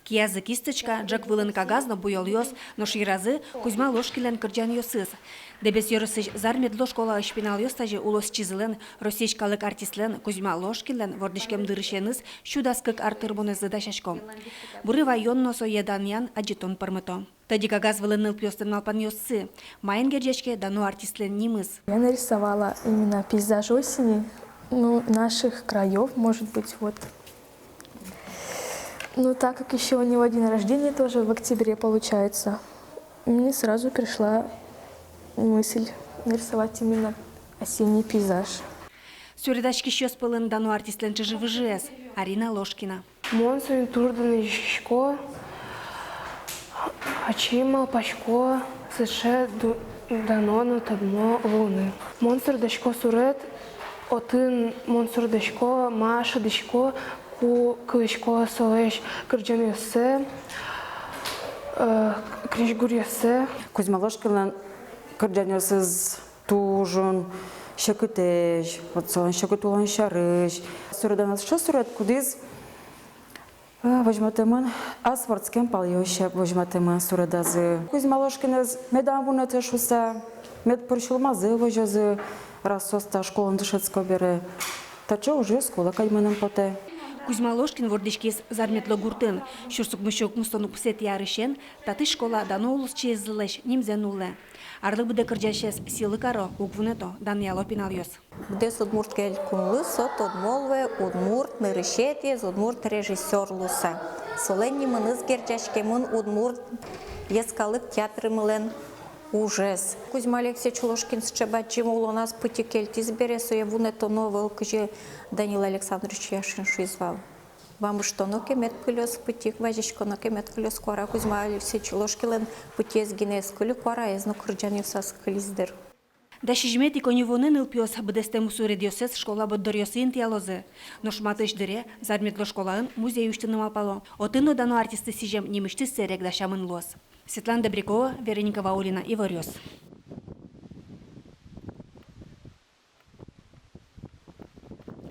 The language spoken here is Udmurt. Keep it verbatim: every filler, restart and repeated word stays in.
Киязы кисточка, ӝӧк вылын кагаз но буёлъёс, нош йыразы Кузьма Ложкинлэн кырӟанъёсыз. Дэбес ёросысь Зар-Медло школаысь пиналъёс тазьы улосчизылэн, Россиысь калык артистлэн Кузьма Ложкинлэн вордӥськем дырысеныз сю дас кык ар тырмонэзлы дасясько. Буре ваён но сое данъян, адӟытон пӧрмыто. Тӧдьы кагаз вылын нылпиослэн малпанъёссы. Маин герӟаське дано артистлэн нимыз? Я нарисовала именно пейзаж осени, ну, наших краёв, может быть, вот. Ну, так как ещё у него день рождения тоже в октябре получается, мне сразу пришла мысль нарисовать именно осенний пейзаж. Суредаськисьёс пӧлын дано артистлэн чыжы-выжыез Арина Ложкина. Мон соин туж данъяськисько, ачим малпасько сыӵе ду-, дано но тодмо луыны. Мон суредасько суред, отын мон суредасько, ма шӧдӥсько, ку кылӥсько солэсь кырӟанъёссэ, э, крезьгуръёссэ. Кузьма Ложкинлэн кырӟанъёсыз туж ик секытэсь, вот солэн секыт улон сярысь. Суредаз сыӵе суред, кудӥз, э, возьматэмын, ас вордскем палъёс сямен возьматэмын суредазы. Кузьма Ложкинэз медам вунэтэ шуыса, мед пыр сюлмазы возёзы, раз соос та школаын дышетско бере. Таӵе ужъёс кулэ кадь мыным потэ. Кузьма Ложкин вордӥськиз Зар-Медло гуртын. Сюрс укмыссю укмыстон укмысэтӥ арысен татысь школа дано улосчиезлэсь нимзэ нуллэ. Арлы быдэ кырӟасез сӥлы каро, уг вунэто, данъяло пиналъёс. Быдэс Удмурт Элькунлы со тодмо луэ удмурт нырысетӥез удмурт режиссёр луыса. Солэн нимыныз герӟаськемын удмурт йӧскалык театрмылэн ужез. Кузьма Алексеевич Ложкин сыӵе бадӟым улоназ пытьы кельтӥз бере, сое вунэтоно ӧвӧл, кызьы Данил Александрович Яшин шуиз вал. Вамыштоно ке мед кылёз пытьы, вазиськоно ке мед кылёз куара. Кузьма Алексеевич Ложкинлэн пытьыез гинэ ӧз кыльы, куараез но кырӟанъёсаз кылиз дыр. Дас сизьыметӥ коньывуонэ нылпиос быдэстэм суредъёссэс школа борддоръёсы интыялозы. Нош матысь дыре Зар-Медло школаын музей усьтыны малпало. Отын но дано артистлы сӥзем нимысьтыз сэрег дасямын луоз. Светлана Добрякова, Вероника Ваулина, «Иворъёс».